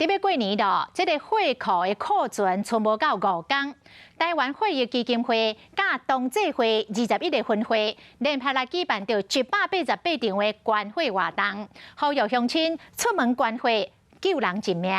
欲過年囉，這个血庫的庫存賰無夠5工。台灣血液基金會佮同濟會21個分會聯合來舉辦著188場的捐血活動，呼籲鄉親出門捐血，救人一命。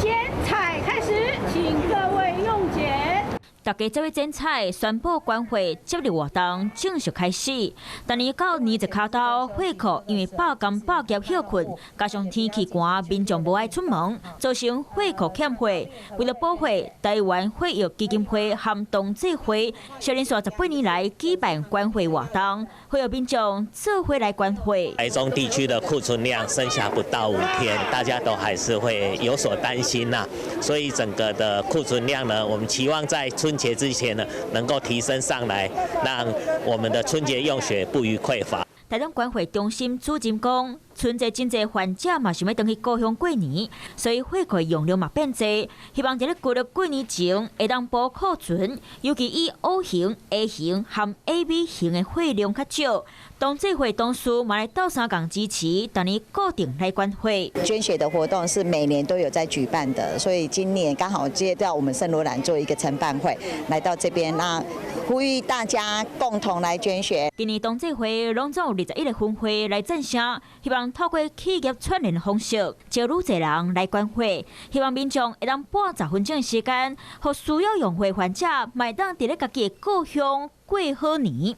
剪彩開始，請各位用剪。大家做伙剪彩，宣布捐血接力活動正式開始。但是到年節跤頭，血庫因為罷工罷業歇睏，加上天氣寒，民眾無愛出門，造成血庫欠血。為了補血，台灣血液基金會和同濟會，連續18年來舉辦捐血活動，呼籲民眾做伙來捐血。台中地區的庫存量剩下不到5天，大家都還是會有所擔心吶。所以整個的庫存量呢，我們期望在春節之前呢，能夠提升上來，讓我們的春節用血不虞匱乏。台中捐血中心主任講，春節真濟患者嘛想欲轉去故鄉過年，所以血庫用量嘛變濟，希望佇咧舊曆過年前會當補庫存，尤其以 O 型、A 型和 AB 型的血量較少。同濟會董事嘛來鬥相共支持，逐年固定來捐血。捐血的活動是每年都有在舉辦的，所以今年剛好接到我們聖羅蘭做一個承辦會，來到這邊，那呼籲大家共同來捐血。今年同濟會攏總有21個分會來贊聲，希望透過企業串聯的方式，招愈濟人來捐血，希望民眾會當撥10分鐘的時間，予需要用血患者，嘛會當佇咧家己的故鄉過好年。